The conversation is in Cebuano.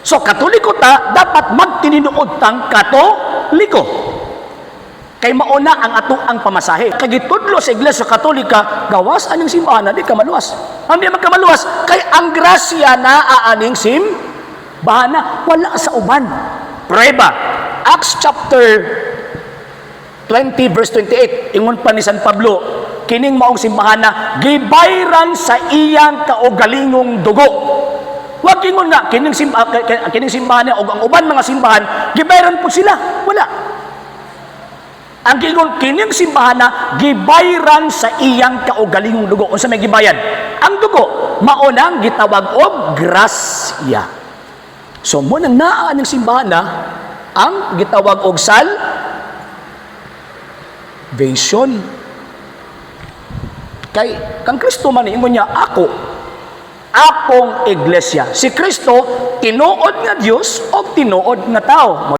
So Katoliko ta, dapat magtininuod tang Katoliko. Kay mauna ang ato ang pamasahe. Kay gitudlo sa Iglesia Katolika, gawas aning simbahan, di ka maluwas. Ang di man ka maluwas, kay ang grasya naa aning simbahana, wala sa uban. Prueba, Acts chapter 20 verse 28, ingon pa ni San Pablo, kining maong simbahana, gibayran sa iyang kaugalingong dugo. Wag ingon nga kining simbahan o ang uban mga simbahan gibayran po sila. Wala. Ang giingon, kining simbahan na gibayran sa iyang kaugalingong dugo. Unsa may gibayad? Ang dugo mao nang gitawag og grasya. So mo nang naa ning simbahan na ang gitawag og salvation. Kay kang Kristo man, ingon niya, "Ako, akong iglesia." Si Kristo tinuod nga Dios o tinuod nga tao.